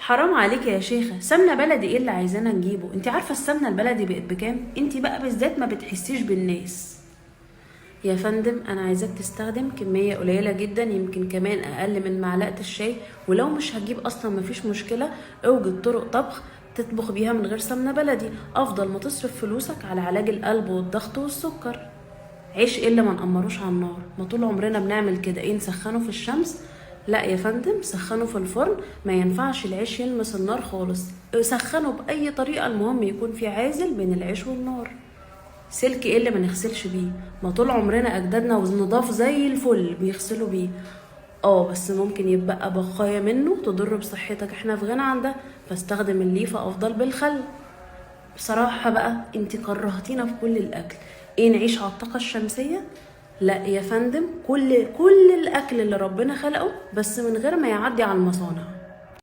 حرام عليك يا شيخة، سمنة بلدي ايه اللي عايزانا نجيبه؟ انت عارفة السمنة البلدي بقت بكام؟ انت بقى بالذات ما بتحسيش بالناس. يا فندم انا عايزاك تستخدم كمية قليلة جدا، يمكن كمان اقل من معلقة الشاي، ولو مش هتجيب اصلا مفيش مشكلة، اوجد طرق طبخ تطبخ بيها من غير سمنة بلدي، افضل ما تصرف فلوسك على علاج القلب والضغط والسكر. عيش ايه اللي ما نقمروش على النار؟ ما طول عمرنا بنعمل كده، ايه نسخنه في الشمس؟ لا يا فندم، سخنة في الفرن، ما ينفعش العيش يلمس النار خالص، سخنة بأي طريقة، المهم يكون في عازل بين العيش والنار. سلك ايه اللي ما نغسلش بيه؟ ما طول عمرنا اجدادنا ونضاف زي الفل بيغسلوا بيه. بس ممكن يبقى بقايا منه تضر بصحتك، احنا في غنى عن ده، فاستخدم الليفة افضل بالخل. بصراحة بقى انت كرهتينا في كل الاكل، ايه نعيش على الطاقة الشمسية؟ لا يا فندم، كل الاكل اللي ربنا خلقه بس من غير ما يعدي على المصانع.